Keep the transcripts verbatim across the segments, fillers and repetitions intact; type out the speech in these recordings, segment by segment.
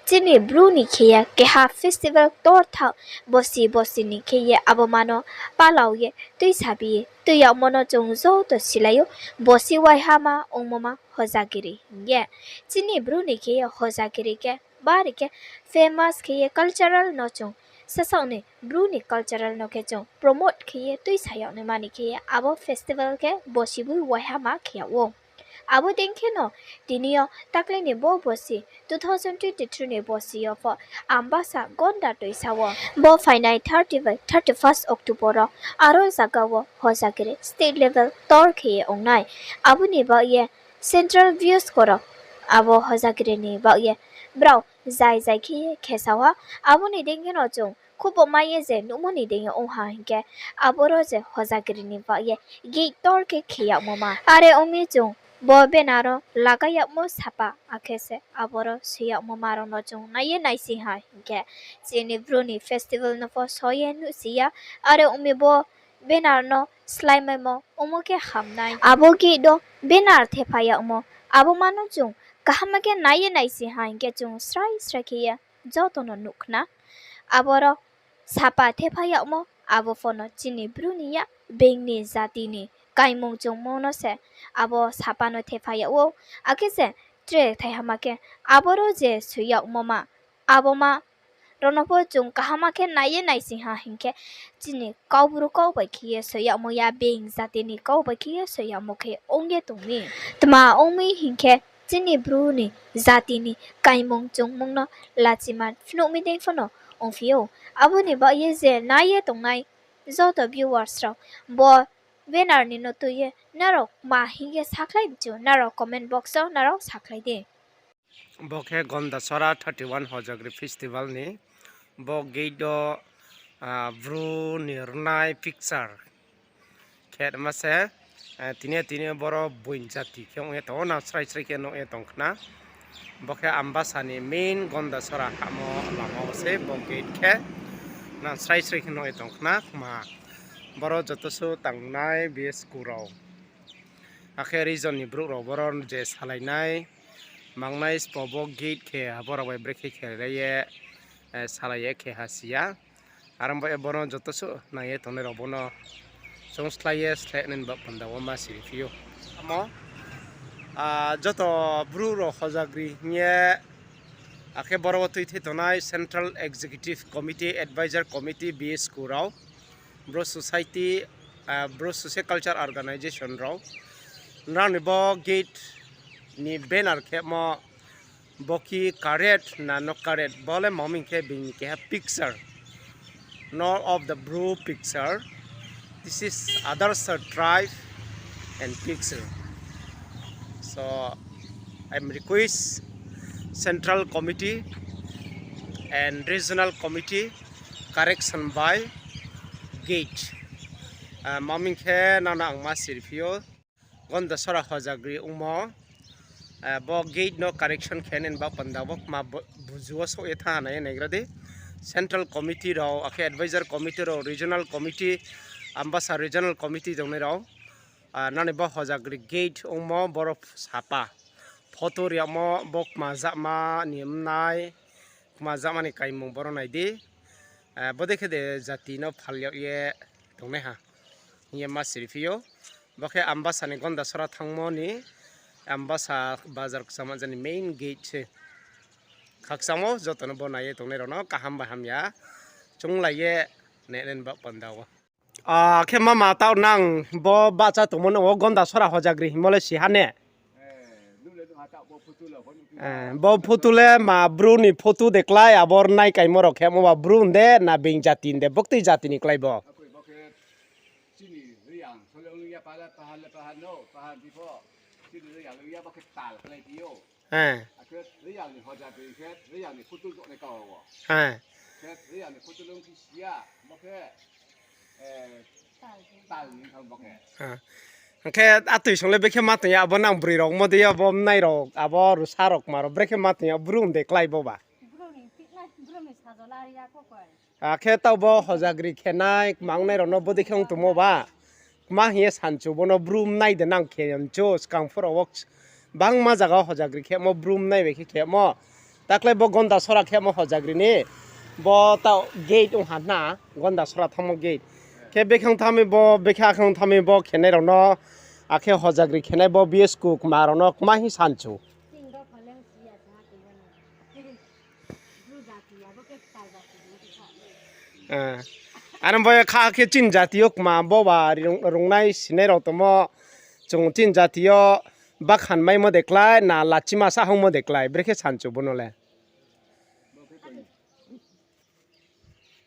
Chini Bru ni khe ye keha festival ktor thaoh, bosi bosi ni khe ye abo ma no palau ye tuisa bi ye tui yagmo no chung joto silai ou. Bosi waiha ma ongmo ma hojagiri hing ye. Chini Bru ni khe ye hojagiri khe bari khe famous khe ye cultural no chung sasaoh ni Bru ni cultural no khe chung promote khe ye tuisa yag naima ni khe ye abo festival khe bosi boi waiha ma khe yag ou. Abo dei khe no tini yo takle ni bo bosi two thousand twenty three ni bosi yo pho Ambasa Gonda tuisa wo bo phainai thirty bai thirty first October wo aro zaga wo hojagiri state level ktor khe ye ong nai. Abo ni baoh ye central views koro abo hojagiri ni baoh ye brao zai zai khe ye khesa ha. Abo ni dei khe no chung khubo mai ye je nuhmo ni dei yo ong ha hing khe, aboro je hojagiri ni baoh ye gate ktor khe khe yagmo ma. Are ong mi chung bo banner wo lagai yagmo sapa, akhe se aboro soi yagmo ma rao no chung nai ye naising ha hing khe, chini Bru ni festival no pho soi ye nuhsi ya. Are ong mi bo banner no slái maimo ongmo khe ham nai. Abo gate wo banner thepha yagmo, abo ma no chung kaham khe nai ye naising ha hing khe chung srai srai khe ye joto no nuh khna. Aboro sapa thepha yagmo, abo pho no chini Bru ni ya, being ni jati ni kaimung chungmo no se abo sapa no thepha yag ou. Akhe se tre thaiha ma khe, aboro je soi yagmo ma, abo ma rao no pho chung kaham khe nai ye naising ha hing khe, chini Kaubru kau bai khe ye soi yagmo ya, being jati ni kau bai khe ye soi yagmo khe ong ye tong mi. Tma ong mi hing khe, chini Bru ni jati ni kaimung chungmung no lachima phnuh mi dei pho no ongphi ou. Abo ni baoh ye je nai ye tongnai joto viewers rao, bo banner ni no tui ye nrao kma hing ye sakhlai mchu, nrao comment box wo nrao sakhlai di. Bo khe Gondasora thirty one Hojagri Festival ni bo gate wo, ah, Bru ni rnai picture khe ma se, eh, tini yo, tini yo boro boing jati khe ong ye tong ou, nang srai srai khe nuh ye tong khna. Bo khe Ambasa ni main Gondasora hahmo lama wo se bo gate khe nang srai srai khe nuh ye tong khna kma. Boro joto suh tangnai B S K rao. Akhe region ni brouh rao boro je salai nai, mangnai spo bo gate khe abo rao bai brekhe khe lai ye, eh, salai ye khe ha si ya. Are ong baoh ye boro joto suh nai ye tongnai rao bo no chung slái ye sleh nai ni baoh panda wo ma siri phi ou. Amo, ah, joto brouh rao Hojagri hing ye, akhe boro wo tuithei tongnai Central Executive Committee, Advisor Committee, B S K rao, Bru Society, ah, Bru Social Culture Organization rao. Nrao ni bo gate ni banner khemo bo khe correct na no correct, bo le maming khe bini keha picture. Not of the Bru picture. This is other tribe and picture. So, I am request Central Committee and Regional Committee correction by gate. Ah, maming khe nang no ang ma siri phi ou. Gondasora Hojagri ongmo, ah, bo gate no correction khe nai ni baoh panda wo kma bu-, buzu wo souh ye thanng ha nai ye naigra di. Central Committee rao, akhe Advisor Committee rao, Regional Committee, Ambasa Regional Committee tongnai rao. Ah, nani bo Hojagri gate ongmo boro sapa. Photo ri yagmo bo kma jama ni mnai, kma jama ni kaimung boro nai di. Ah, bodei khe de jati no phal yag ye tongnai ha hing ye ma siri phi ou. Bo khe Ambasa ni Gondasora thanngmo ni Ambasa bazar kchama jani main gate se. Khakchangmo joto no bo nai ye tongnai rao no kaham bai hamya chunglai ye nai nai ni baoh panda wo. Ah, khe mama taoh nang bo bahcha tongmo no wo Gondasora Hojagri hingmo le si ha ne? Eh, bo photo le ma Bru ni photo de klái, abo rnai kaimo rao khemo ba Bru de na being jati de, buktui jati ni klái bo? Hing khe atoi song le bekhe ma tong ya, abo nang broi rao mo dei yo, bo mnai rao, abo rusa rao kma rao, brekhe ma tong ya, Bru de klái bo ba? Akhe taoh bo Hojagri khe nai, kma ongnai rao no bodei khe ong tongmo ba? Kma hing ye sanchu bo no Bru mnai de nang khe mchu, skang phuh rao wo bangma zaga wo Hojagri khemo Bru mnai bai khe khemo. Taklai bo Gondasora khe mo Hojagri ni. Bo ta gate ong ha na, Gondasora thanngmo gate. Khe bekhang thanng mi bo, bekha khang thanng mi bo khenai rao no. Akhe Hojagri khenai bo B S ku kma rao no kma hing sanchu. Ano bo kha khe chini jati yo kma bo ba rung-, rungnai sinai rao tongmo, chung chini jati yo bakhan maimo de klái, na lachima sa hongmo de klái, brekhe sanchu bono le.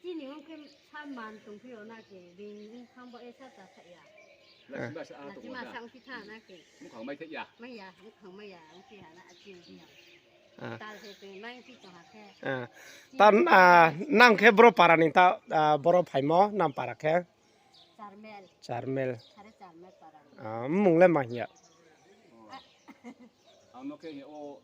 Chini ong khe sa man tongphi o na khe, being ong thang bo e sa cha sa ya. Lachima sa ongphi tha na khe. Mai ya, mukhang mai ya, ongphi ha na, achini ya. Tal se tong mai ongphi tong ha khe. Ta, nang khe boro para ni ta, boro phaimo, nang para khe? Charmel. Mmung le ma hing ya? Ang no khe hing o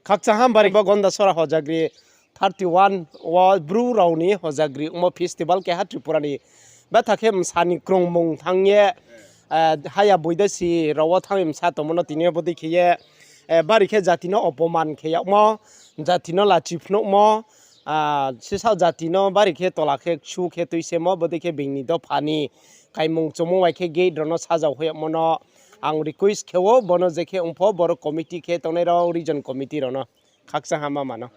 Khakchang ha bari bo Gondasora Hojagri thirty one wo Bru rao ni Hojagri ongmo festival keha Tripura ni betha khe msa ni krungmung thanng ye, haya boidasi rao wo thanng ye msa tongmo no tini yo bodei khe ye, bari khe jati no opoman khe yagmo, jati no lachi phnuhmo, sisa jati no bari khe tola khe ksu khe tuisemo, bodei khe being ni dopha ni kaimung chumung bai khe gate rao no sajao hoih yagmo no ang request khe ou, bono je khe ong pho boro committee khe tongnai rao region committee rao no khakchang ha ma mano.